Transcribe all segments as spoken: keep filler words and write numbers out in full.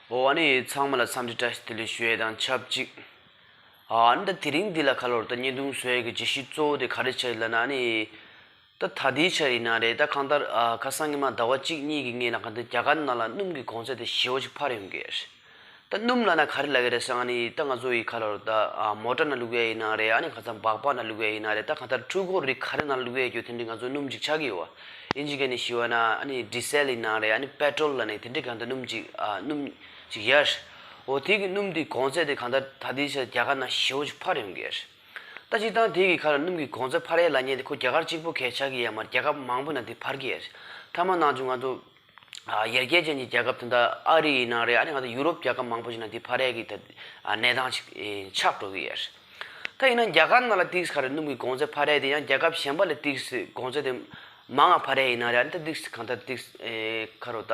འོ། ཨ་ནི་ཚང་མ་ལ་འཚམས་འདྲི་བཀྲ་ཤིས་བདེ་ལེགས་ཞུ་ཡས་དང་ཆབས་ཅིག་ཨ་ནི་ད་དེ་རིང་འདི་ལ་ག་ལོར་ད་བརྙན་ཐུང་བཟོ་ཡས་ཀྱི་བརྗོད་གཞི་གཙོ་བོ་དེ་ག་རེ་ཆགས་ཡོད་ལབ་ན། ཨ་ནི་ད་ད་ལྟའི་ཆར་ཡིན་ན་རེད། ད་གང་ལྟར་ཨ་ཁ་སང་ཉི་མ་ཟླ་བ་གཅིག་གཉིས་ཀྱི་སྔོན་ལ་གང་ལྟར་རྒྱ་གར་ནང་ལ་སྣུམ་གྱི་གོང་ཚད་དེ་ཞེ་པོ་ཅིག་འཕར་ཡོང་གི་རེད། ད་སྣུམ་ལབ་ན་ག་རེ་ལབ་ཀྱི་རེད་ཟེར་ན། ཨ་ནི་ད་ང་ཚོ་ཡི་ག་ལོར་ད་ཨ་མོ་ཊ་ནང་བླུག་ཡས་ཡིན་ན་རེད། ཨ་ནི་གང་ལྟར་སྦག་སྦག་ནང་བླུག་ཡས་ཡིན་ན་རེད། ད་གང་ལྟར་འཕྲུལ་འཁོར་རིགས་ག་རེ་ནང་བླུག་ཡས་ཡོད་དེ་འདྲའི་ང་ཚོ་སྣུམ་ཅིག་ཆགས་ཀྱི་ཡོད་པ། ཨིན་ཇི་སྐད་ནས་ཞུས་པ་ན་ཨ་ནི་ཌི་ཟེལ་ཡིན་ན་རེད། ཨ་ནི་པེ་ཊོལ་ལབ་ནས་དེ་འདྲའི་གང་ལྟར་སྣུམ་ཅིག་ཨ་སྣུམ་ཅིག་ཡོད། འོ་དེ་གི་སྣུམ་དེའི་གོང་ཚད་དེ་གང་ལྟར་ད་ལྟའི་ཆར་རྒྱ་གར་ནང་ཞེ་པོ་ཅིག་འཕར་ཡོང་གི་རེད། ད་སྤྱིར་བཏང་དེ་གི་ཁ་ལ་སྣུམ་གྱི་གོང་ཚད་འཕར་ཡས་ལབ་མཁན་དེ་ཁོ་རྒྱ་གར་གཅིག་པོ་གས་ཆགས་ཀྱི་ཡོད་མ་རེད། རྒྱལ་ཁབ་མང་པོ་ནང་དེ་འཕར་གྱི་ཡོད་རེད། ཐ་མ་ནང་བཞིན་ང་ཚོ་ཨ་ཡར་རྒྱས་ཅན་གྱི་རྒྱལ་ཁབ་དེ་འདྲ་ཨ་རི་ཡིན་ན་རེད། ཨ་ནི་ང་ཚོ་ཡུ་རོབ་རྒྱལ་ཁབ་མང་པོ་ཞིག་ནང་དེ་འཕར་ཡས་ཀྱི་ད་ཨ་གནས་སྟངས་ཤིག་ཨེ་ཆགས་འགྲོ་གི་ཡོད་རེད། ད་ཡིན་ན་ཡང་རྒྱ་གར་ནང་ལ་ཏིག་ཙམ་ག་རེ་སྣུམ་གྱི་གོང་ཚད་འཕར་ཡས་དེ་ཡང་རྒྱལ་ཁབ་གཞན་པ་ལས་ཏིག་ཙམ་གོང་ཚད་དེ་མང་ང་འཕར་ཡས་ཡིན་ན་རེད། ཨ་ནི་ད་ཏིག་ཙམ་གང་ལྟར་ཏིག་ཙམ་ཨེ་ག་རེ་ད་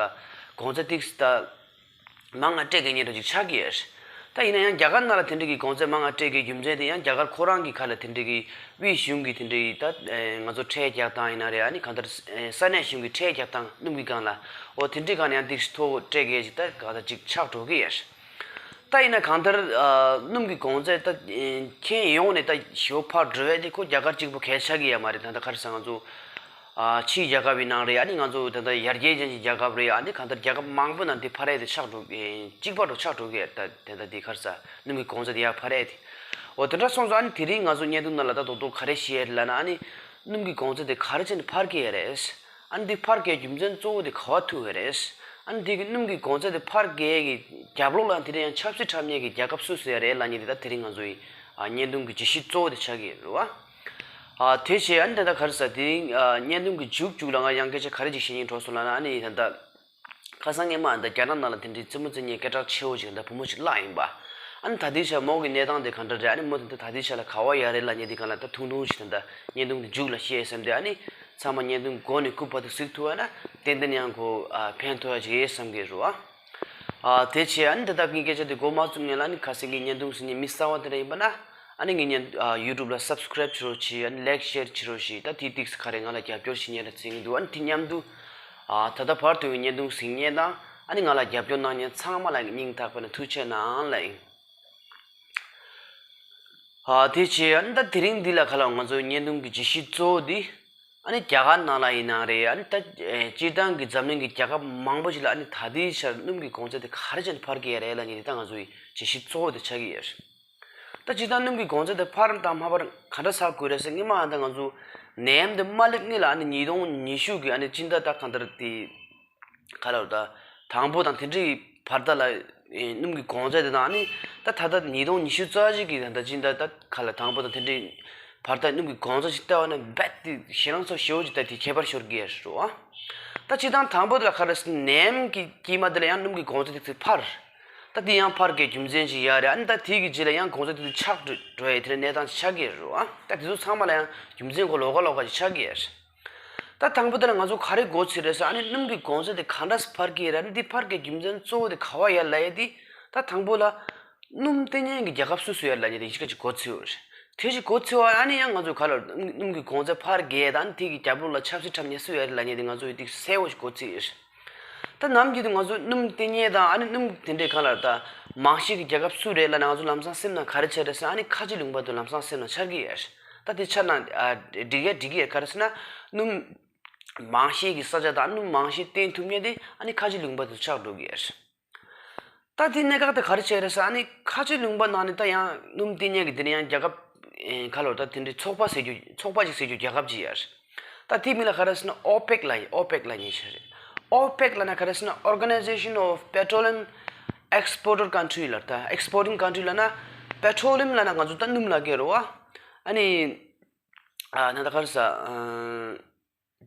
གོང་ཚད་ཏིག་ཙམ་ད། མང་ང་སྤྲད་མཁན་འདྲ་ཅིག་ཆགས་ཀྱི་ཡོད་རེད། ད་ཡིན་ན་ཡང་རྒྱ་གར་ནང་ལ་དེ་འདྲ་གི་གོང་ཚད་མང་ང་སྤྲད་མཁན་རྒྱུ་མཚན་དེ་ཡང་རྒྱ་གར་ཁོ་རང་གི་ཁ་ལ་དེ་འདྲ་གི་དབུས་གཞུང་གི་དེ་འདྲ་གི་ད་ཨེ་ང་ཚོ་ཁྲལ་རྒྱག་སྟངས་ཡིན་ན་རེད། ཨ་ནི་གང་ལྟར་ཨེ་ས་གནས་གཞུང་གི་ཁྲལ་རྒྱག་སྟངས་སྣུམ་གྱི་སྒང་ལ། འོ་དེ་འདྲའི་སྒང་ལ་ཡང་ཏིག་ཙམ་མཐོ་པོ་སྤྲད་མཁན་ཅིག་ད་གང་ལྟར་ཅིག་ཆགས་འགྲོ་གི་ཡོད་རེད། ད་ཡིན་ན་གང་ལྟར་ཨ་སྣུམ་གྱི་གོང་ཚད་ད་ཨེ་ཁྱོན་ཡོངས་ནས་ད་ཞེ་པོ་འཕར་འགྲོ་ཡས་དེ་ཁོ་རྒྱ་གར་གཅིག་པོ་གས་ཆགས་ཀྱི་ཡོད་མ་རེད། ད་ལྟ་ག་རེ་ཟེར་ང་ཚོ། ཨ་ཕྱིའི་རྒྱལ་ཁབ་ཡིན་ནའང་རེད། ཨ་ནི་ང་ཚོ་ད་ལྟ་ཡར་རྒྱས་ཅན་གྱི་རྒྱལ་ཁབ་རེད། ཨ་ནི་གང་ལྟར་རྒྱལ་ཁབ་མང་པོ་ནང་དེ་འཕར་ཡས་དེ་ཆགས་འགྲོ་གི་གཅིག་པ་འགྲོ་ཆགས་འགྲོ་གི་ཡོད། ད་དེ་ད་དེ་ག་རེ་ཟེར་སྣུམ་གྱི་གོང་ཚད་དེ་ཡར་འཕར་ཡས་དེ། འོ་དེ་འདྲ་སོང་ཙང་ཨ་ནི་དེ་རིང་ང་ཚོ་བརྙན་ཐུང་ནང་ལ་ད་རྡོག་རྡོག་ག་རེ་བཤད་ཡས་རེད་ལབ་ན། ཨ་ནི་སྣུམ་གྱི་གོང་ཚད་དེ་ག་རེ་བྱས་ནས་འཕར་གྱི་ཡོད་རེད། ཨ་ནི་དེ་འཕར་གྱི་རྒྱུ་མཚན་གཙོ་བོ་དེ་ག་པར་ཐུག་ཡོད་རེད། ཨ་ནི་དེ་གི་སྣུམ་གྱི་གོང་ཚད་དེ་འཕར་གྱི་ཡས་ཀྱི་རྒྱབ་ལོགས་ལ་དེ་འདྲ་ཡང་ཆབ་སྲིད་འཁྲབ་མཁན་གྱི་རྒྱལ་ཁབ་སུ་སུ་ཡོད་རེད་ལབ་མཁན་དེ་ད་དེ་རིང་ང་ཚོ་ཡི་ཨ་བརྙན་ཐུང་གི་བརྗོད་གཞི་གཙོ་བོ་དེ་ཆགས་ཀྱི་ཡོད་རེད་བ། ཨ་དེ་བྱས་ཨ་ནི་ད་ལྟ་ག་རེ་ཟེར་དེ་རིང་ཨ་བརྙན་ཐུང་གི་མཇུག་མཇུག་ལ་ང་ཡང་སྐད་ཆ་ག་རེ་ཅིག་བཤད་སྙིང་འདོད་སོང་ལབ་ན། ཨ་ནི་ད་ལྟ་ཁ་སང་སྔོན་མ་ད་རྒྱ་ནག་ནང་ལ་དེ་འདྲའི་རྩེད་མོ་རྩེ་མཁན་སྐད་གྲགས་ཆེ་བོ་ཅིག་ད་བུ་མོ་ཅིག་བརླགས་ཡིན་པ། ཨ་ནི་ད་ལྟའི་ཆར་མོ་གི་གནས་སྟངས་དེ་ག་འདྲ་རེད། ཨ་ནི་མོ་དེ་ད་ལྟའི་ཆར་ལ་ག་པར་ཡོད་རེད་ལབ་མཁན་དེ་སྒང་ལ་ད་ཐུང་ཐུང་ཞིག་ད་ལྟ་བརྙན་ཐུང་དེ་མཇུག་ལ་བཤད་བསམ་སྟེ། ཨ་ནི་ཚང་མ་བརྙན་ཐུང་མགོ་ནས་རྐུབ་བར་དུ་གཟིགས་ཐུབ་པ་ན་ཏན་ཏན་ཡང་ཁོ་ཨ་ཕན་ཐོགས་ཡ་ཅིག་ཡོད་བསམ་གྱི་རེད་བ། ཨ་དེ་བྱས་ཨ་ནི་ད་ལྟ་ངའི་སྐད་ཆ་དེ་མགོ་མ་བཙུགས་སྔོན་ལ། ཨ་ནི་ཁ་སང་གི་བརྙན་ཐུང་གཟིགས་མཁན་མི་གསར་པ་དེ་འདྲ་ཡིན་པ་ན། ཨ་ནི་ངའི་བརྙན་ཨ་ཡུ་ཊུབ་ལ་སབ་སི་ཀ་རེབ་བྱེད་རོགས་བྱེད། ཨ་ནི་ལའིཀ་ཤེར་བྱེད་རོགས་བྱེད། ད་དེ་ཏིག་ཙམ་ག་རེ་ང་ལ་རྒྱབ་སྐྱོར་བྱེད་མཁན་འདྲ་བྱེད་ཀྱི་འདུག་ཨ་ནི་དེ་མཉམ་དུ་ཨ་ད་ལྟ་བར་དུ་བརྙན་ཐུང་གཟིགས་མཁན་དང་ཨ་ནི་ང་ལ་རྒྱབ་སྐྱོར་གནང་མཁན་ཚང་མ་ལ་སྙིང་ཐག་པ་ནས་ཐུགས་རྗེ་ཆེ་གནང་ལབ་ཡིན། ཨ་དེ་བྱས་ཨ་ནི་ད་དེ་རིང་འདི་ལ་ག་ལ་ང་ཚོའི་བརྙན་ཐུང་གི་བརྗོད་གཞི་གཙོ་བོ་འདི། ཨ་ནི་རྒྱ་གར་ནང་ལ་ཡིན་ནའང་རེད། ཨ་ནི་ད་ཨེ་སྤྱིར་བཏང་གི་འཛམ་གླིང་གི་རྒྱལ་ཁབ་མང་པོ་ཞིག་ལ་ཨ་ནི་ད་ལྟའི་ཆར་སྣུམ་གྱི་གོང་ཚད་དེ་ག་རེ་བྱས་ནས་འཕར་གྱི་ཡོད་རེད་ལབ་མཁན་དེ་ད་ང་ཚོའི་བརྗོད་གཞི་གཙོ་བོ་དེ་ཆགས་ཀྱི་ཡོད་རེད། ད་སྤྱིར་བཏང་སྣུམ་གྱི་གོང་ཚད་དེ་འཕར་དང་མ་འཕར་ག་འདྲ་ཆགས་དགོས་རེད་ཟེར། སྔོན་མ་ཨ་ད་ང་ཚོ་ནད་ཡམས་དེ་མ་སླེབས་སྔོན་ལ་ཨ་ནི་ཉིས་སྟོང་ཉི་ཤུ་གི་ཨ་ནི་སྤྱི་ཟླ་ད་གང་ལྟར་དེ་ག་ལ་ད་དང་པོ་དང་དེ་འདྲའི་བར་ཐག་ལ་ཨེ་སྣུམ་གྱི་གོང་ཚད་དེ་དང་། ཨ་ནི་ད་ད་ལྟ་ཉིས་སྟོང་ཉི་ཤུ་རྩ་གཅིག་གི་ད་ད་སྤྱི་ཟླ་ད་ག་ལ་དང་པོ་དང་དེ་འདྲའི་བར་ཐག་སྣུམ་གྱི་གོང་ཚད་ཅིག་བལྟས་པ་ན་རྦད་དེ་ཞེད་སྣང་ཚ་ཞེ་པོ་ཅིག་ད་དེ་ཁྱད་པར་ཤོར་གྱི་ཡོད་རེད་བ། ད་སྤྱིར་བཏང་དང་པོ་དེ་ལ་ག་རེ་ཟེར་ན་ནད་ཡམས་ཀྱི་དཀྱིལ་མ་དེ་ལ་ཡང་སྣུམ་གྱི་གོང་ཚད་ཏོག་ཙམ་འཕར། ད་དེ་ཡང་འཕར་གྱི་རྒྱུ་མཚན་ཅིག་ཡོད་རེད། ཨ་ནི་ད་དེ་གི་རྗེས་ལ་ཡང་གོང་ཚད་ཏོག་ཙམ་ཆག་འགྲོ་འགྲོ་ཡས་དེ་འདྲའི་གནས་སྟངས་ཅིག་ཆགས་ཀྱི་ཡོད་རེད་བ། ད་དེ་ཚོ་ཚང་མ་ལ་ཡང་རྒྱུ་མཚན་ཁོ་ལོགས་ཀ་ལོགས་ཀ་ཅིག་ཆགས་ཀྱི་ཡོད་རེད། ད་དང་པོ་དེ་ལ་ང་ཚོ་ག་རེ་མགོ་ཚོད་རེད་ཟེར། ཨ་ནི་སྣུམ་གྱི་གོང་ཚད་དེ་ག་འདྲས་འཕར་གྱི་རེད། ཨ་ནི་འདི་འཕར་གྱི་རྒྱུ་མཚན་གཙོ་བོ་དེ་ག་པར་ཡོད་ལབ་ཡས་དེ། ད་དང་པོ་ལ་སྣུམ་བཏོན་མཁན་གྱི་རྒྱལ་ཁབ་སུ་སུ་ཡོད་ལབ་མཁན་དེ་གཅིག་གཅིག་མགོ་ཚོད་ཡོད་རེད། དེ་གཅིག་མགོ་ཚོད་པ། ཨ་ནི་ཡང་ང་ཚོ་ག་ལ་སྣུམ་གྱི་གོང་ཚད་འཕར་གྱི་ཡོད། ཨ་ནི་དེ་གི་རྒྱབ་ལོགས་ལ་ཆབ་སྲིད་འཁྲབ་མཁན་སུ་ཡོད་ལབ་མཁན་དེ་ང་ཚོ་ཡོད་དེ་གསལ་པོ་ཞིག་མགོ་ཚོད་ཡོད་རེད། ད་ནམ་རྒྱུན་དུ་ང་ཚོ་སྣུམ་བཏོན་མཁན་དང་ཨ་ནི་སྣུམ་དེ་འདྲའི་ག་ལ་ད་མང་ཤོས་ཀྱི་རྒྱལ་ཁབ་སུ་རེད་ལབ་ན། ང་ཚོ་ལམ་སང་སེམས་ནང་ག་རེ་ཆགས་རེད་ཟེར་ན། ཨ་ནི་ཁ་ཆེ་ལུང་པ་དེ་ལམ་སང་སེམས་ནང་འཆར་གྱི་ཡོད་རེད། ད་དེ་ཆགས་ན་ཨ་འགྲིག་ཡ་འགྲིག་གི་ཡོད། ག་རེ་ཟེར་ན་སྣུམ་མང་ཤོས་ཀྱི་ས་ཆ་དང་སྣུམ་མང་ཤོས་བཏོན་ཐུབ་མཁན་དེ་ཨ་ནི་ཁ་ཆེ་ལུང་པ་དེ་ཆགས་འགྲོ་གི་ཡོད་རེད། ད་དེ་གནད་འགག་དེ་ག་རེ་བྱས་རེད་ཟེར། ཨ་ནི་ཁ་ཆེ་ལུང་པ་ནང་ནས་ད་ཡང་སྣུམ་བཏོན་མཁན་གྱི་དེ་ནས་ཡང་རྒྱལ་ཁབ་ཨེ་ག་ལ་ད་དེ་འདྲའི་ཚོགས་པ་ཟེར་རྒྱུ་ཚོགས་པ་ཅིག་ཟེར་རྒྱུ་རྒྱལ་ཁབ་ཅིག་ཡོད་རེད། ད་དེའི་མིང་ལ་ག་རེ་ཟེར་ན་ཨོ་པེག་ལབ་ཡིན། ཨོ་པེག་ལབ་མཁན་ཞིག་རེད། ཨོ་པེག་ལབ་ན་ག་རེ་ཟེར་ན་Organisation of Petroleum Exporter Country ལབ། ད་Exporting Country ལབ་ན་པེ་ཊོ་ལིམ་ལབ་ན་ང་ཚོ་ད་སྣུམ་ལབ་ཀྱི་རེད་བ། ཨ་ནི་ཨ་ན་ད་ག་རེ་ཟེར། ཨ་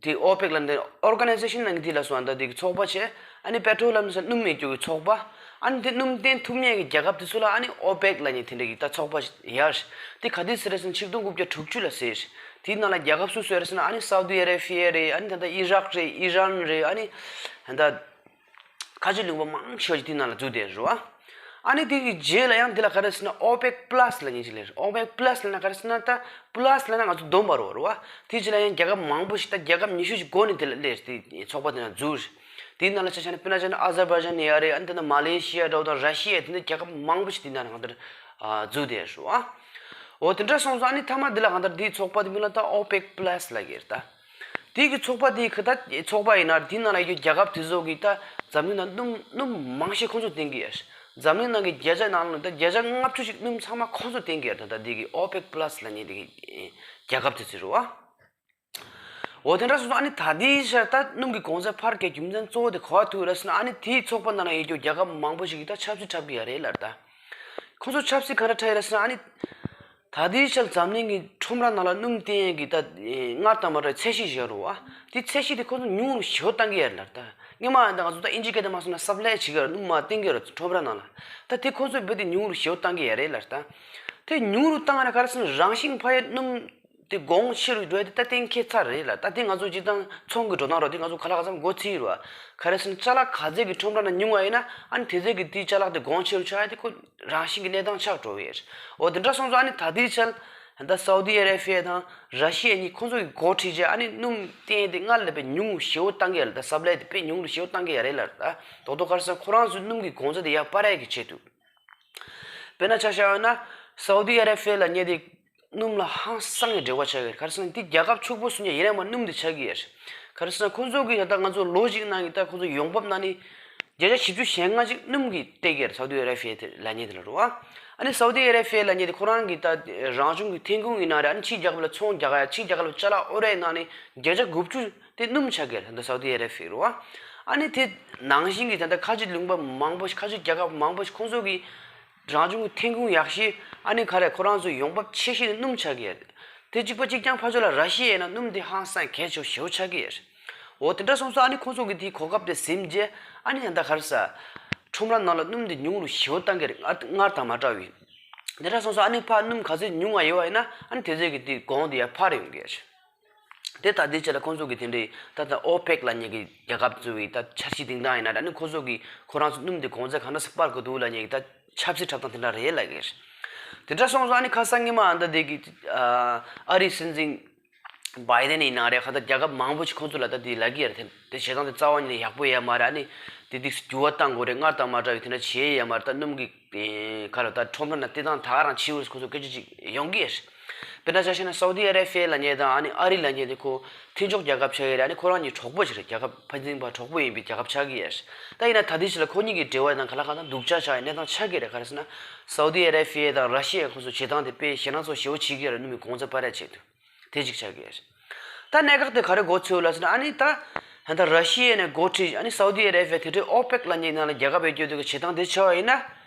དེ་ཨོ་པེག་ལབ་ནས་ཨོར་ག་ནའི་ཟེ་ཤན་ནང་གི་དེ་ལ་སོང་ད་དེ་གི་ཚོགས་པ་བྱས། ཨ་ནི་པེ་ཊོ་ལིམ་ཟེར་སྣུམ་མེད་རྒྱུ་གི་ཚོགས་པ། ཨ་ནི་དེ་སྣུམ་བཏོན་ཐུབ་མཁན་གྱི་རྒྱལ་ཁབ་དེ་ཚོ་ལ་ཨ་ནི་ཨོ་པེག་ལབ་མཁན་དེ་འདྲ་གི་ད་ཚོགས་པ་ཡོད་རེད། དེ་ག་དུས་ཟེར་རེད་ཟེར་ན་ཆིག་སྟོང་དགུ་བརྒྱ་དྲུག་ཅུ་ལ་ཟེར། དེའི་ནང་ལ་རྒྱལ་ཁབ་སུ་སུ་ཡོད་རེད་ཟེར་ན། ཨ་ནི་སའུ་དི་ཨ་རེ་བྷི་ཡ་རེད། ཨ་ནི་ད་ལྟ་ཨི་རག་རེད། ཨི་རན་རེད། ཨ་ནི་ད་ལྟ་ཁ་ཆེ་ལུང་པ་མང་ཆེ་བ་ཅིག་དེའི་ནང་ལ་འཛུལ་བསྡད་རེད་བ། ཨ་ནི་དེ་གི་རྗེས་ལ་ཡང་དེ་ལ་ག་རེ་ཟེར་ན་ཨོ་པེག་པ་ལ་སི་ལབ་མཁན་ཅིག་སླེབས་རེད། ཨོ་པེག་པ་ལ་སི་ལབ་ན་ག་རེ་ཟེར་ན་ད་པ་ལ་སི་ལབ་ན་ང་ཚོ་བསྡོམས་པ་རེད་བ། དེའི་རྗེས་ལ་ཡང་རྒྱལ་ཁབ་མང་པོ་ཞིག་ད་རྒྱལ་ཁབ་ཉི་ཤུ་ཞིག་འགོ་ནས་དེ་ལ་སླེབས་རེད། དེ་ཚོགས་པ་དེ་ནང་འཛུལ་རེད། དེའི་ནང་ལ་ཆ་བཞག་ན་དཔེར་ན་ཆ་ན་ཨ་ཛར་བྷ་ཇན་ཡ་རེད། ཨ་ནི་དེ་ནས་མ་ལེ་ཤི་ཡ་འདྲ་བོ་དང་ར་ཤི་ཡ། དེ་འདྲ་རྒྱལ་ཁབ་མང་པོ་ཞིག་དེའི་ནང་ལ་གང་ལྟར་འཛུལ་བསྡད་ཡོད་རེད་བ། འོ་དེ་འདྲ་སོང་ཙང་ཨ་ནི་མཐའ་མ་འདི་ལ་གང་ལྟར་འདིའི་ཚོགས་པ་དེ་མིང་ལ་ད་ཨོ་པེག་པ་ལ་སི་ལབ་ཀྱི་རེད་ད། དེའི་གི་ཚོགས་པ་དེའི་གི་ད་ཚོགས་པ་ཡིན་ན་དེའི་ནང་ལ་ཡོད་རྒྱལ་ཁབ་དེ་ཚོ་གི་ད་འཛམ་གླིང་ནང་སྣུམ་སྣུམ་མང་ཤོས་ཁོང་ཚོ་བཏོན་གྱི་ཡོད། འཛམ་གླིང་ནང་གི་བརྒྱ་ཆ་ནང་ལ་ད་བརྒྱ་ཆ་ལྔ་བཅུ་ཞིག་སྣུམ་ཚང་མ་ཁོང་ཚོ་བཏོན་གྱི་ཡོད་ད། ད་དེའི་གི་ཨོ་པེག་པ་ལ་སི་ལབ་མཁན་དེ་གི་རྒྱལ་ཁབ་དེ་ཚོ་རེད་བ། འོ་དེ་འདྲ་སོང་ཙང་ཨ་ནི་ད་ལྟའི་ཆར་ད་སྣུམ་གྱི་གོང་ཚད་འཕར་དགོས་རྒྱུ་མཚན་གཙོ་བོ་དེ་ག་པར་ཐུག་ཡོད་རེད་ཟེར་ན། ཨ་ནི་དེའི་ཚོགས་པ་ནང་ལ་ཡོད་རྒྱུ་རྒྱལ་ཁབ་མང་པོ་ཞིག་གིས་ད་ཆབ་སྲིད་འཁྲབ་ཀྱི་ཡོད་རེད་ལབ་ད། ཁོང་ཚོ་ཆབ་སྲིད་ག་འདྲ་འཁྲབ་ཡོད་རེད་ཟེར་ན། ཨ་ནི་ད་ལྟའི་ཆར་འཛམ་གླིང་གི་ཁྲོམ་ར་ནང་ལ་སྣུམ་བཏོན་ཡས་ཀྱི་ད་སྔར་དང་མ་འདྲ་བའི་ཚད་གཞི་ཞིག་ཡོད་རེད་བ། དེ་ཚད་གཞི་དེ་ཁོང་ཚོ་ཉུང་རུ་ཞེ་པོ་བཏང་གི་ཡོད་རེད་ལབ་ད། སྔོན་མ་ད་ང་ཚོ་ད་ཨིན་ཇི་སྐད་དུ་མ་སོང་ན་སབ་ལའི་བྱེད་ཀྱི་ཡོད་རེད། སྣུམ་མར་བཏོན་གྱི་ཡོད་རེད་ཁྲོམ་ར་ནང་ལ། ད་དེ་ཁོང་ཚོས་རྦད་དེ་ཉུང་རུ་ཞེ་པོ་བཏང་གི་ཡོད་རེད་ལབ་ད། དེ་ཉུང་རུ་བཏང་ཡས་ན་ག་རེ་ཟེར་ན་རང་བཞིན་འཕར་ཡས་སྣུམ་དེ་གོང་ཆེ་རུ་འགྲོ་ཡས་དེ་ད་གཏན་འཁེལ་ཚར་རེད་ལ། ད་དེ་ང་ཚོ་སྤྱིར་བཏང་ཚོང་གི་འགྲོ་སྟངས་རོ་དེ་ང་ཚོ་ཁ་ལག་ག་ཚང་མགོ་ཚོས་རོ། ག་རེ་ཟེར་ན་ཅ་ལག་ག་ཚད་ཀྱི་ཁྲོམ་ར་ན་ཉུང་བ་ཡིན་ན་ཨ་ནི་དེ་ཚད་ཀྱི་དེའི་ཅ་ལག་དེ་གོང་ཆེ་རུ་ཆགས་ཡས་དེ་ཁོ་རང་བཞིན་གྱི་གནས་སྟངས་ཆགས་འགྲོ་གི་ཡོད། འོ་དེ་འདྲ་སོང་ཙང་ཨ་ནི་ད་ལྟའི་ཆར་ད་སའུ་དི་ཨ་ར་ཕི་ཡ་དང་ར་ཤི་ཡ་གཉིས་ཁོང་ཚོ་གི་འགོ་ཁྲིད་བྱས་ཨ་ནི་སྣུམ་བཏོན་ཡས་དེ་སྔར་ལས་དཔེ་ཉུང་ཞེ་པོ་བཏང་གི་ཡོད་ལ། ད་སབ་ལའི་དེ་དཔེ་ཉུང་རུ་ཞེ་པོ་བཏང་གི་ཡོད་རེད་ལ། ད་རྡོག་རྡོག་ག་རེ་ཟེར་ན་ཁོ་རང་ཚོའི་སྣུམ་གྱི་གོང་ཚད་དེ་ཡར་སྤར་ཡས་ཀྱི་ཆེད་དུ། དཔེར་ན་ཆ་བཞག་ཡོད་ན་སའུ་དི་ཨ་ར་ཕི་ཡ་ལབ་མཁན་དེ་སྣུམ་ལ་ཧང་སང་གི་འབྲེལ་བ་ཆགས་ཀྱི་རེད། ག་རེ་ཟེར་ན་འདི་རྒྱལ་ཁབ་ཕྱུག་པོ་སུ་ཡིན་ན་ཡིན་ན་མ་སྣུམ་དེ་ཆགས་ཀྱི་ཡོད་རེད། ག་རེ་ཟེར་ན་ཁོང་ཚོ་གི་ད་ལྟ་ང་ཚོ་ལོ་གཅིག་ནང་གི་ད་ཁོང་ཚོ་ཡོང་འབབ་ནང་ནས་བརྒྱ་ཆ་བཞི་བཅུ་ཞེ་ལྔ་ཅིག་སྣུམ་གིས་སྤྲད་ཀྱི་རེད། སའུ་དི་ཨ་ར་ཕི་ཡ་དེ་ལབ་མཁན་དེ་ལ་རེད་བ། ཨ་ནི་སའུ་དི་ཨ་ར་ཕི་ཡ་ལབ་མཁན་དེ་ཁོ་རང་གི་ད་རང་བྱུང་གི་ཐོན་ཁུངས་ཡིན་ན་རེད། ཨ་ནི་ཕྱིའི་རྒྱལ་ཁབ་ལ་ཚོང་རྒྱག་ཡ། ཕྱིའི་རྒྱལ་ཁབ་ལ་ཅ་ལག་དབོར་ཡའི་ནང་ནས་བརྒྱ་ཆ་དགུ་བཅུ་དེ་སྣུམ་ཆགས་ཀྱི་རེད་ད་སའུ་དི་ཨ་ར་ཕི་ཡ་རེད་བ། ཨ་ནི་དེ་ནང་བཞིན་གྱི་ད་ལྟ་ཁ་ཆེ་ལུང་པ་མང་པོ་ཞིག་ཁ་ཆེ་རྒྱལ་ཁབ་མང་པོ་ཞིག་ཁོང་ཚོ་གི་རང་བྱུང་གི་ཐོན་ཁུངས་ཡག་ཤོས་ཨ་ནི་ག་རེ་ཁོ་རང་ཚོའི་ཡོང་འབབ་ཆེ་ཤོས་ནི་སྣུམ་ཆགས་ཀྱི་ཡོད། དེ་གཅིག་པ་གཅིག་རྐྱང་ཕར་ཕྱོགས་ལ་ར་ཤི་ཡ་ཡིན་ན་སྣུམ་དེ་ཧང་སང་གལ་ཆེ་ཤོས་ཆགས་ཀྱི་ཡོད། འོ་དེ་འདྲ་སོང་ཙང་ཨ་ནི་ཁོང་ཚོ་གི་དེའི་གོ་སྐབས་དེ་ཟིན་རྗེས་ཨ་ནི་ད་ག་རེ་ཟེར། ཁྲོམ་ར་ནང་ལ་སྣུམ་དེ་ཉུང་རུ་ཞེ་པོ་བཏང་གི་རེད། སྔར་སྔར་དང་མ་འདྲ་བའི། དེ་འདྲ་སོང་ཙང་ཨ་ནི་ཕར་སྣུམ་ག་ཚོད་ཉུང་བ་ཡོད་པ་ཡིན་ན་ཨ་ནི་དེ་ཚོད་ཀྱི་དེའི་གོང་དེ་ཡར་འཕར་ཡོང་གི་རེད། དེ་ད་ལྟའི་ཆ་ལ་ཁོང་ཚོ་གི་དེ་འདྲའི་ད་ལྟ་ཨོ་པེག་ལབ་མཁན་གྱི་རྒྱལ་ཁབ་ཚོ་གི་ད་འཆར་གཞི་བཏིང་སྟངས་ཡིན་ན་རེད། ཨ་ནི་ཁོང་ཚོ་གི་ཁོ་རང་ཚོ་སྣུམ་དེ་གོང་ཚད་ག་འདྲ་སེ་སྤར་དགོས་འདུག་ལབ་མཁན་གྱི་ད་ཆབ་སྲིད་འཁྲབ་སྟངས་དེ་འདྲ་རེད་ལབ་ཀྱི་རེད། དེ་འདྲ་སོང་ཙང་ཨ་ནི་ཁ་སང་ཉི་མ་ཨ་ད་དེ་གི་ཨ་ཨ་རིའི་སྲིད་འཛིན་བྷའི་ཌེན་ཡིན་ན་རེད། ཁ་ད་རྒྱལ་ཁབ་མང་པོ་ཞིག་ཁོང་ཚོ་ལ་ད་དེ་ལབ་ཀྱི་རེད། དེ་དེ་བྱེད་སྟངས་དེ་རྩ་བ་ཉིད་ནས་ཡག་པོ་ཡོད་མ་རེད། ཨ་ནི་དེ་དེ་འགྱུར་བ་གཏང་དགོས་རེད། སྔར་དང་མ་འདྲ་བའི་དེ་འདྲ་བྱེད་ཡས་ཡོད་མ་རེད། ད་སྣུམ་གྱི་ཨེ་ཁ་ལོ་ད་ཁྲོམ་ར་ནང་བལྟས་སྟངས་ད་ག་རང་ཕྱི་རུ་ཁོ་ཚོ་སྐད་ཆ་ཅིག་ཡོང་གི་རེད། དཔེར་ན་ཆ་བཞག་ན་སའུ་དི་ཨ་ར་ཕི་ཡ་ལབ་མཁན་དང་ཨ་ནི་ཨ་རི་ལབ་མཁན་དེ་ཁོ་མཐུན་ཕྱོགས་རྒྱལ་ཁབ་ཆགས་ཀྱི་རེད། ཨ་ནི་ཁོ་རང་གཉིས་གྲོགས་པོ་ཞིག་རེད། རྒྱལ་ཁབ་ཕན་ཚུན་བར་གྲོགས་པོ་ཡིན་པའི་རྒྱལ་ཁབ་ཆགས་ཀྱི་ཡོད་རེད། ད་ཡིན་ན་ད་ལྟའི་ཆ་ལ་ཁོ་གཉིས་ཀྱི་འབྲེལ་བ་དང་ག་ལ་གང་དང་སྡུག་ཅག་ཆགས་ཡ་གནས་སྟངས་ཆགས་ཀྱི་རེད། ག་རེ་ཟེར་ན་སའུ་དི་ཨ་ར་ཕི་ཡ་དང་ར་ཤི་ཡ་ཁོ་ཚོ་བྱེད་སྟངས་དེ་དཔེ་ཞེད་སྣང་ཚོ་ཞེ་པོ་བྱེད་ཀྱི་ཡོད་རེད། སྣུམ་གྱི་གོང་ཚད་སྤར་ཡ་ཆེད་དུ། དེ་གཅིག་ཆགས་ཀྱི་ཡོད་རེད། ད་གནད་འགག་དེ་ག་རེ་འགོ་ཚུགས་ལབ་ཟེར་ན་ཨ་ནི་ད་ད་ར་ཤི་ཡ་ནས་འགོ་ཁྲིད། ཨ་ནི་སའུ་དི་ཨ་ར་ཕི་ཡ་དེ་འདྲའི་ཨོ་པེག་ལབ་མཁན་ནང་ལ་རྒྱལ་ཁབ་ཡོད་རྒྱུ་དེ་གི་བྱེད་སྟངས་དེ་ཆགས་པ་ཡིན་ན།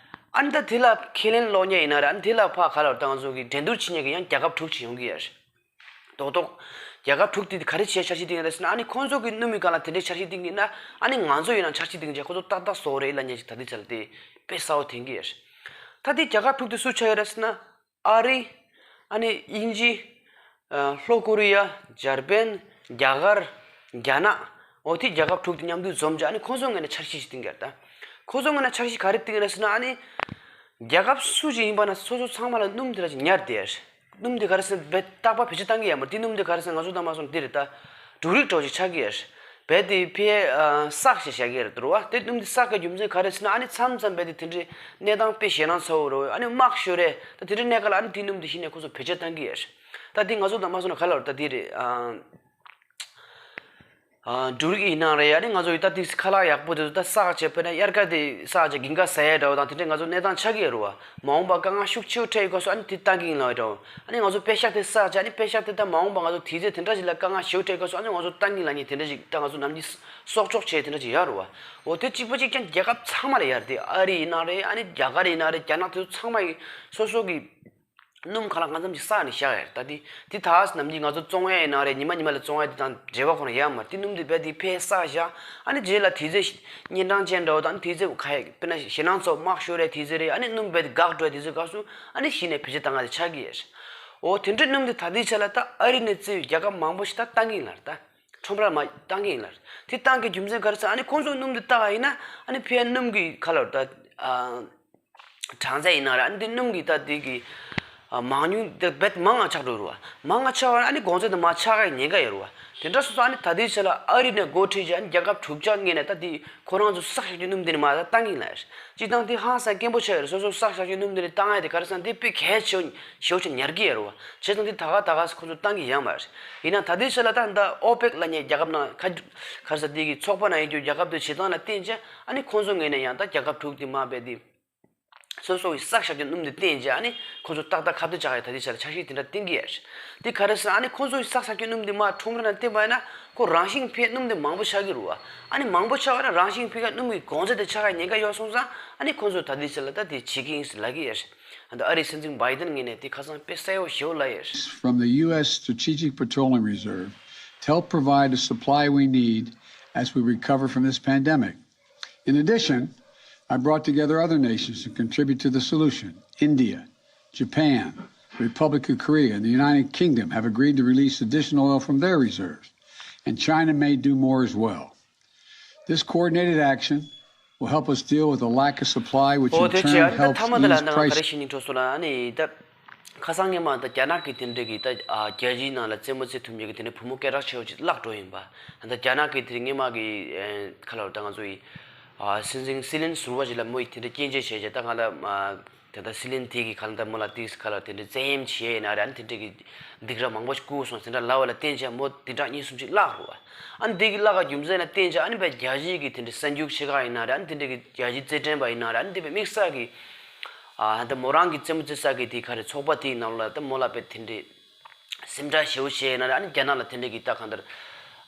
ཨ་ནི་ད་དེ་ལ་ཁས་ལེན་སློག་མཁན་ཡིན་ན་རེད། ཨ་ནི་དེ་ལ་ཕར་ག་ལ་ད་ང་ཚོ་གི་འགྲན་བསྡུར་བྱེད་མཁན་གྱི་ཡང་རྒྱལ་ཁབ་དྲུག་ཅིག་ཡོང་གི་ཡོད་རེད། རྡོག་རྡོག་རྒྱལ་ཁབ་དྲུག་དེ་ག་རེ་བྱས་འཆར་གཞི་བཏིང་ཡོད་རེད་ཟེར་ན། ཨ་ནི་ཁོང་ཚོ་གི་སྣུམ་མི་སྒང་ལ་དེ་འདྲའི་འཆར་གཞི་བཏིང་གི་ཡིན་ན་ཨ་ནི་ང་ཚོ་ཡིན་ན་འཆར་གཞི་བཏིང་བྱས་ཁོ་ཚོ་ཏག་ཏག་བཟོ་གི་རེད་ལབ་མཁན་ཅིག་ད་ལྟའི་ཆ་ལ་དེ་དཔེ་གསལ་པོ་ཐོན་གྱི་ཡོད་རེད། ད་དེ་རྒྱལ་ཁབ་དྲུག་དེ་སུ་ཆགས་ཡོད་རེད་ཟེར་ན། ཨ་རི། ཨ་ནི་དབྱིན་ཇི། ཨ་ལྷོ་ཀོ་རི་ཡ། འཇར་པན། རྒྱ་གར། རྒྱ་ནག་འོ་དེ་རྒྱལ་ཁབ་དྲུག་དེ་མཉམ་དུ་འཛོམས་བྱས་ཨ་ནི་ཁོ་ཚོ་ངོས་ནས་འཆར་གཞི་ཞིག་བཏིང་གི་རེད་ད། ཁོ་ཚོ་ངོས་ནས་འཆར་གཞི་ག་རེ་བཏིང་རེད་ཟེར་ན། ཨ་ནི་རྒྱལ་ཁབ་སུ་ཞིག་ཡིན་པ་ན་སོ་སོ་ཚང་མ་ལ་སྣུམ་དེ་འདྲ་ཞིག་ཉར་བསྡད་རེད། སྣུམ་དེ་ག་རེ་ཟེར་ན་རྦད་རྟག་པར་བེད་སྤྱོད་བཏང་གི་ཡོད་མ་རེད། དེ་སྣུམ་དེ་ག་རེ་ཟེར་ན་ང་ཚོ་དང་མ་སོང་དེ་རེད་ད། འབྲུ་རིགས་འདྲ་བོ་ཞིག་ཆགས་ཀྱི་ཡོད་རེད། རྦད་དེ་ཕར་ཨ་བསགས་བྱས་བཞག་གི་རེད་འདུག་བ། དེ་སྣུམ་དེ་བསགས་དགོས་རྒྱུ་མཚན་ག་རེ་ཟེར་ན། ཨ་ནི་མཚམས་མཚམས་རྦད་དེ་དེ་འདྲའི་གནས་སྟངས་དཔེ་ཞེད་སྣང་ཚ་བོ་རེད། ཨ་ནི་དམག་ཤོར་རེད། ད་དེ་འདྲའི་གནས་སྐབས་ལ་ཨ་ནི་དེ་སྣུམ་དེ་གཞི་ནས་ཁོ་ཚོ་བེད་སྤྱོད་བཏང་གི་ཡོད་རེད། ད་དེ་ང་ཚོ་དང་མ་སོང་ན་ག་ལ་རེད་ད། དེ་རེད་ཨ། ཨ་འབྲུ་རིགས་ཡིན་ན་རེད། ཨ་ནི་ང་ཚོ་ཡི་ད་དེ་ཁ་ལག་ཡག་པོ་དེ་ཚོ་ད་བསགས་བྱས་དཔེར་ན་དབྱར་ཁ་དེ་བསགས་བྱས་དགུན་ཁ་ཟ་ཡ་འདྲ་བོ་དང་དེ་འདྲའི་ང་ཚོ་གནས་སྟངས་ཆགས་ཀྱི་ཡོད་རེད་བ། མ་འོངས་པ་དཀའ་ངལ་ཤུགས་ཆེ་བོ་འཕྲད་ཡོད་སྐབས་སུ་ཨ་ནི་དེ་བཏང་གི་ཡིན་ལབ་ཡ་འདྲ་བོ། ཨ་ནི་ང་ཚོ་པེ་ཤག་དེ་བསགས་བྱས་ཨ་ནི་པེ་ཤག་དེ་ད་མ་འོངས་པ་ང་ཚོ་དུས་ཚོད་དེ་འདྲ་ཞིག་ལ་དཀའ་ངལ་ཞེ་པོ་འཕྲད་སྐབས་སུ་ཨ་ནི་ང་ཚོ་བཏང་གི་ཡིན་ལབ་མཁན་དེ་འདྲ་ཞིག་ད་ང་ཚོ་ནམ་རྒྱུན་གསོག་འཇོག་བྱས་དེ་འདྲ་ཞིག་ཡོད་རེད་བ། འོ་དེ་གཅིག་པ་གཅིག་རྐྱང་རྒྱལ་ཁབ་ཚང་མ་ལ་ཡོད་རེད་དེ། ཨ་རི་ཡིན་ན་རེད། ཨ་ནི་རྒྱ་གར་ཡིན་ན་རེད། རྒྱ་ནག་དེ་ཚོ་ཚང་མ་ཡི་སོ་སོ་གི་སྣུམ་ག་ལ་གང་འཚམ་ཞིག་བསགས་ནས་བཞག་ཡོད་རེད། ད་དེ་དེ་ད་ནམ་རྒྱུན་ང་ཚོ་བཙོང་ཡ་ཡིན་ན་རེད། ཉི་མ་ཉི་མ་ལ་བཙོང་ཡ་དེ་དང་འབྲེལ་བ་ཁོ་ན་ཡོད་མ་རེད། དེ་སྣུམ་དེ་རྦད་དེ་ཕར་བསགས་བཞག་ཨ་ནི་རྗེས་ལ་དུས་ཚོད་གཉན་འཕྲང་ཅན་འདྲ་བོ་དང་དུས་ཚོད་ག་ཡ་དཔེར་ན་ཞེད་སྣང་ཚོ་དམག་ཤོར་རེད། དུས་ཚོད་རེད། ཨ་ནི་སྣུམ་རྦད་དེ་འགག་འགྲོ་ཡ་དུས་ཚོད་སྐབས་སུ་ཨ་ནི་གཞི་ནས་བེད་སྤྱོད་བཏང་ག་དེ་ཆགས་ཀྱི་ཡོད་རེད། འོ་དེ་འདྲའི་སྣུམ་དེ་ད་ལྟའི་ཆ་ལ་ད་ཨ་རི་ནས་གཙོས་རྒྱལ་ཁབ་མང་པོ་ཞིག་ད་བཏང་གི་ཡིན་ལབ་རེད་ད། ཁྲོམ་ར་མ་བཏང་གི་ཡིན་ལབ་རེད། དེ་བཏང་གི་རྒྱུ་མཚན་ག་རེ་ཟེར། ཨ་ནི་ཁོང་ཚོ་སྣུམ་དེ་བཏང་བ་ཡིན་ན་ཨ་ནི་ཕར་སྣུམ་གྱི་ཁ་ལོ་ད་ཨ་གྲངས་ཚད་ཡིན་ན་རེད། ཨ་ནི་དེ་སྣུམ་གྱི་ད་དེ་གི་ མང་ཉུང་དེ་རྦད་མང་ང་ཆགས་འགྲོ་རུ་བ། མང་ང་ཆགས་པ་ཨ་ནི་གོང་ཚད་དུ་མ་ཆགས་ཀ་ཉེན་ཁ་ཡོད་རུ་བ། དེ་འདྲ་སོང་ཙང་ཨ་ནི་ད་ལྟའི་ཆ་ལ་ཨ་རི་ནས་འགོ་ཁྲིད་ཀྱི་ཨ་ནི་རྒྱལ་ཁབ་དྲུག་ཅུ་ངོས་ནས་ད་དེ་ཁོ་རང་ཚོ་བསགས་བཞག་རྒྱུ་སྣུམ་དེ་ནི་མ་ད་བཏང་གི་ལ་ཡ། སྤྱིར་བཏང་དེ་ཧང་སང་སྐྱེན་པོ་ཆགས་ཡོད་རེད། སོ་སོ་བསགས་བཞག་རྒྱུ་སྣུམ་དེ་ནི་བཏང་ཡ་དེ་ག་རེ་སང་དེ་དཔེ་གལ་ཆེ་ཞེ་པོ་ཅིག་ཉར་གི་ཡོད་རུ་བ། བྱས་ཙང་དེ་ད་ག་ད་ག་ཁོ་ཚོ་བཏང་གི་ཡོད་མ་རེད། ཡིན་ན་ད་ལྟའི་ཆ་ལ་ད་ད་ཨོ་པེག་ལབ་མཁན་རྒྱལ་ཁབ་ནང་ཁ་ཁ་ས་དེ་གི་ཚོགས་པ་ནང་ཡོད་རྒྱུ་རྒྱལ་ཁབ་དེ་བྱེད་སྟངས་ལ་བརྟེན་བྱས་ཨ་ནི་ཁོ་ཚོ་ངོས་ནས་ཡང་ད་རྒྱལ་ཁབ་དྲུག་དེ་མ་དཔེ་དེ། སོ་སོ་ཡི་བསགས་བཞག་རྒྱུ་སྣུམ་དེ་བསྟན་རྗེས་ཨ་ནི་ཁོ་ཚོ་ཏག་ཏག་ཁ་གཏད་བཅག་ཡ་ད་ལྟའི་ཆ་ལ་འཆར་གཞི་དེ་འདྲ་བཏིང་གི་ཡོད་རེད། དེ་ག་རེ་ཟེར་ན་ཨ་ནི་ཁོ་ཚོ་ཡི་བསགས་བཞག་རྒྱུ་སྣུམ་དེ་མར་ཁྲོམ་ར་ནང་བཏོན་པ་ཡིན་ན་ཁོ་རང་བཞིན་འཕེལ་སྣུམ་དེ་མང་པོ་ཆགས་ཀྱི་རེད་བ། ཨ་ནི་མང་པོ་ཆགས་པ་ན་རང་བཞིན་འཕེལ་ག་སྣུམ་གྱི་གོང་ཚད་དེ་ཆག་ཡ་ཉེན་ཁ་ཡོད་སོང་ཙང་ཨ་ནི་ཁོ་ཚོ་ད་ལྟའི་ཆ་ལ་ད་དེ་བྱེད་ཀྱི་ཡིན་ཟེར་ལབ་ཀྱི་ཡོད་རེད། ཨ་ནི་ཨ་རིའི་སྲིད་འཛིན་བྷའི་ཏན་ངོས་ནས་དེ་ཁ་སང་དཔེ་གསལ་པོ་ཞེ་པོ་ལབ་ཡོད་རེད། From the U S Strategic Petroleum Reserve to help provide the supply we need as we recover from this pandemic. In addition, I brought together other nations to contribute to the solution: India, Japan, the Republic of Korea, and the United Kingdom have agreed to release additional oil from their reserves, and China may do more as well. This coordinated action will help us deal with the lack of supply, which ཨོ་in དེ་བྱས་turn ཨ་ནི་ད་helps ཐ་མ་དེ་ལ་ease ད་ང་ག་རེ prices. ཞུ་སྙིང་འདོད་སོང་ལབ་ན་ཨ་ནི་ད། ཁ་སང་སྔོན་མ་ད་རྒྱ་ནག་གི་དེ་འདྲ་གི་ད་ཨ་རྒྱལ་སྤྱིའི་ནང་ལ་རྩེད་མོ་རྩེ་ཐུབ་མཁན་གི་དེ་འདྲ་བུ་མོ་སྐད་གྲགས་ཆེ་བ་ཅིག་བརླག་འགྲོ་ཡིན་པ། ད་རྒྱ་ནག་གི་དེ་སྔོན་མ་གི་ཨེ་ཁ་ལོ་ད་ང་ཚོ་ཡི་ཨ་སྲིད་འཛིན་སྲིད་བློན་ཟུར་པ་ཞིག་ལ་མོ་ཡི་དེ་འདྲ་སྐྱོན་བརྗོད་བྱས་རྗེས་ད་ང་ལ་ཨ་དེ་ད་སྲིད་བློན་དེ་གི་ཁ་ལ་ད་མོ་ལ་ཏིག་ཁ་ལོ་དེ་འདྲ་བཙན་གཡེམ་བྱས་ཡིན་ན་རེད། ཨ་ནི་དེ་འདྲ་གི་སྡིགས་ར་མང་པོ་ཞིག་བསྐུལ་སོང་ཟེར་འདྲ་ལབ་པ་ལ་བརྟེན་བྱས་མོ་དེ་འདྲ་གཉིས་གསུམ་ཅིག་བརླག་རུ་བ། ཨ་ནི་དེ་གི་བརླག་ག་རྒྱུ་མཚན་ལ་བརྟེན་བྱས་ཨ་ནི་བས་རྒྱལ་སྤྱིའི་གི་དེ་འདྲ་གསར་འགྱུར་ཆེ་ཁག་ཡིན་ན་རེད། ཨ་ནི་དེ་འདྲ་གི་རྒྱལ་སྤྱིའི་རྩེད་འགྲན་པ་ཡིན་ན་རེད། ཨ་ནི་དེ་བས་དམིགས་བསལ་གི་ཨ་ད་མོ་རང་གི་རྩེད་མོ་རྩེ་ས་གི་དེ་ག་རེ་ཚོགས་པ་དེའི་ནང་ལ་ད་མོ་ལ་དཔེ་དེ་འདྲའི་སེམས་ཁྲལ་ཞེ་པོ་བྱས་ཡིན་ན་ཨ་ནི་རྒྱ་ནག་ལ་དེ་འདྲའི་གི་ད་གང་ལྟར་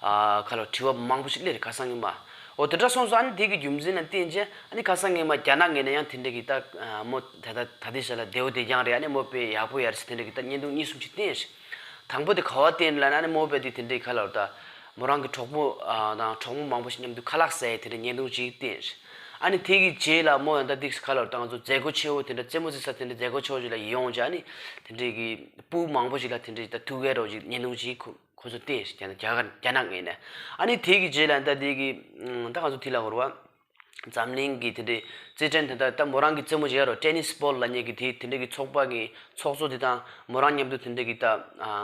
ཨ་ཁ་ལོ་དྲི་བ་མང་པོ་ཞིག་སླེབས་རེད་ཁ་སང་སྔོན་མ། འོ་དེ་འདྲ་སོང་ཙང་ཨ་ནི་དེ་གི་རྒྱུ་མཚན་ལ་བརྟེན་བྱས་ཨ་ནི་ཁ་སང་སྔོན་མ་རྒྱ་ནག་ངོས་ནས་ཡང་དེ་འདྲའི་གི་ད་ཨ་མོ་ད་ད་ད་ལྟའི་ཆ་ལ་བདེ་པོ་བདེ་རྐྱང་རེད། ཨ་ནི་མོ་དཔེ་ཡག་པོ་ཡོད་རེད་ཟེར་དེ་འདྲའི་གི་ད་བརྙན་ཐུང་གཉིས་གསུམ་ཞིག་བསྟན་རེད། དང་པོ་དེ་ག་བ་བསྟན་ལབ་ན་ཨ་ནི་མོ་དཔེ་དེ་དེ་འདྲའི་ཁ་ལོ་ད་མོ་རང་གི་གྲོགས་པོ་ཨ་དང་གྲོགས་མོ་མང་པོ་ཞིག་མཉམ་དུ་ཁ་ལག་ཟ་ཡི་དེ་འདྲའི་བརྙན་ཐུང་ཞིག་བསྟན་རེད། ཨ་ནི་དེ་གི་རྗེས་ལ་མོ་ཡང་ད་ཏིག་ཁ་ལོ་ད་ང་ཚོ་མཛད་སྒོ་ཆེ་བོ་དེ་འདྲ་རྩེད་མོ་རྩེ་ས་དེ་འདྲ་མཛད་སྒོ་ཆེ་བོ་ཞིག་ལ་ཡོང་བྱས་ཨ་ནི་དེ་འདྲའི་གི་སྤུ་མང་པོ་ཞིག་ལ་དེ་འདྲའི་ད་ཐུག་གི་རོགས་ཞིག་བརྙན་ཐུང་ཞིག་ཁོ་ཁོ་ཚོ་བསྟན་རེད། རྒྱ་ནག་རྒྱ་ནག་ངོས་ནས། ཨ་ནི་དེ་གི་རྗེས་ལ་ད་དེ་གི་ད་ང་ཚོ་དེ་ལ་གོ་ར་བ། འཛམ་གླིང་གི་དེ་འདྲའི་རྩེད་འགྲན་དེ་འདྲ་ད་མོ་རང་གི་རྩེད་མོ་བྱེད་ཡ་རོ་ཏེ་ནིས་བྷོལ་ལབ་མཁན་གྱི་དེ་དེ་འདྲ་གི་ཚོགས་པ་གི་ཚོགས་གཙོ་དེ་དང་མོ་རང་མཉམ་དུ་དེ་འདྲ་གི་ད་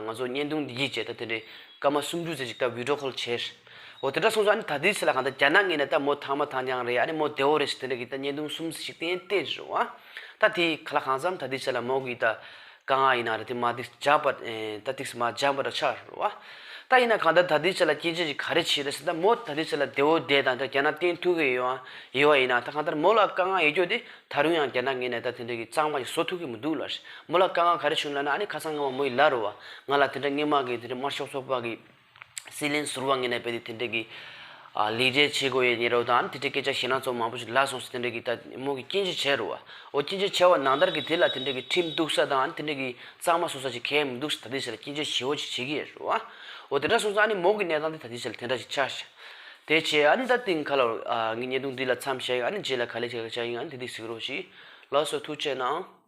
ང་ཚོ་བརྙན་ཐུང་འདི་ཡིད་བྱས་ད་དེ་འདྲའི་སྐར་མ་སུམ་ཅུ་ཙམ་ཞིག་ད་བི་ཌི་ཡོ་ཁོལ་བྱས། འོ་དེ་འདྲ་སོང་ཙང་ཨ་ནི་ད་དེའི་ཚེ་ལ་གང་ལྟར་རྒྱ་ནག་ངོས་ནས་ད་མོ་ཐང་མ་ཐང་རྐྱང་རེད། ཨ་ནི་མོ་བདེ་བོ་རེད་ཟེར་དེ་འདྲ་གི་ད་བརྙན་ཐུང་གསུམ་ཞིག་བསྟན་བསྟན་རེད་བ། ད་དེ་ག་ལ་གང་འཚམ་ད་དེའི་ཚེ་ལ་མོ་གི་ད་དཀའ་ངལ་ཡིན་ན་རེད། དེ་མ་དེ་འཇགས་པ་ད་དེ་མ་འཇགས་པ་འདྲ་ཆགས་རེད་བ། ད་ཡིན་ན་གང་ལྟར་ད་ལྟའི་ཆ་ལ་སྐྱེ་འཆི་ཞིག་ག་རེ་བྱེད་རེད་ཟེར་ན་མོ་ད་ལྟའི་ཆ་ལ་བདེ་བོ་བསྡད་དང་ད་རྒྱ་ནག་བསྟན་ཐུབ་ཀྱི་ཡོད་ཡོད་པ་ཡིན་ན་ད་གང་ལྟར་མོ་ལ་དཀའ་ངལ་ཡོད་རྒྱུ་དེ་ད་རུང་ཡང་རྒྱ་ནག་ངོས་ནས་ད་དེ་འདྲ་གི་གཙང་མ་ཞིག་བཟོ་ཐུབ་ཀྱི་མི་འདུག་ལ། མོ་ལ་དཀའ་ངལ་ག་རེ་བྱུང་ལབ་ན་ཨ་ནི་ཁ་སང་སྔོན་མ་མོ་ཡིས་ལབ་རེད་བ། ང་ལ་དེ་འདྲ་སྔོན་མ་གི་དེ་འདྲ་དམར་ཤོག་ཚོགས་པ་གི་སྲིད་བློན་ཟུར་པ་ངོས་ནས་དཔེ་དེ་དེ་འདྲ་གི་ལས་བྱེད་བྱེད་དགོས་ཡོད་ཉེ་རོ་དང་ཨ་ནི་དེ་འདྲའི་སྐད་ཆ་ཞེད་སྣང་ཚོ་མང་པོ་ཞིག་ལབ་སོང་ཟེར་དེ་འདྲ་གི་ད་མོ་གི་སྐྱོན་བརྗོད་བྱས་རེད་བ། འོ་སྐྱོན་བརྗོད་བྱས་པ་ནང་ལྟར་གི་དེ་ལ་དེ་འདྲ་གི་ཁྲིམས་གཏུག་ས་དང་ཨ་ནི་དེ་འདྲ་གི་གཙང་མ་བཟོ་ས་ཞིག་གང་ཡང་མི་འདུག་ཟེར་ད་ལྟའི་ཆ་ལ་སྐྱོན་བརྗོད་ཞེ་པོ་ཅིག་བྱེད་ཀྱི་ཡོད་རེད་བ། འོ་དེ་འདྲ་སོང་ཙང་ཨ་ནི་མོ་གི་གནས་སྟངས་དེ་ད་ལྟའི་ཆ་ལ་དེ་འདྲ་ཞིག་ཆགས་ཤག་དེ་བྱས་ཨ་ནི་ད་དེང་ཁ་ལ་ངའི་བརྙན་ཐུང་འདི་ལ་མཚམས་བཞག་ཡིན། ཨ་ནི་རྗེས་ལ་ག་ལེ་བྱེད་ཀྱི་ཡིན་ཨ་ནི་དེ་འདྲ་གཟིགས་རོགས་ཞེས་ལགས་སོ། ཐུགས་རྗེ་གནང་།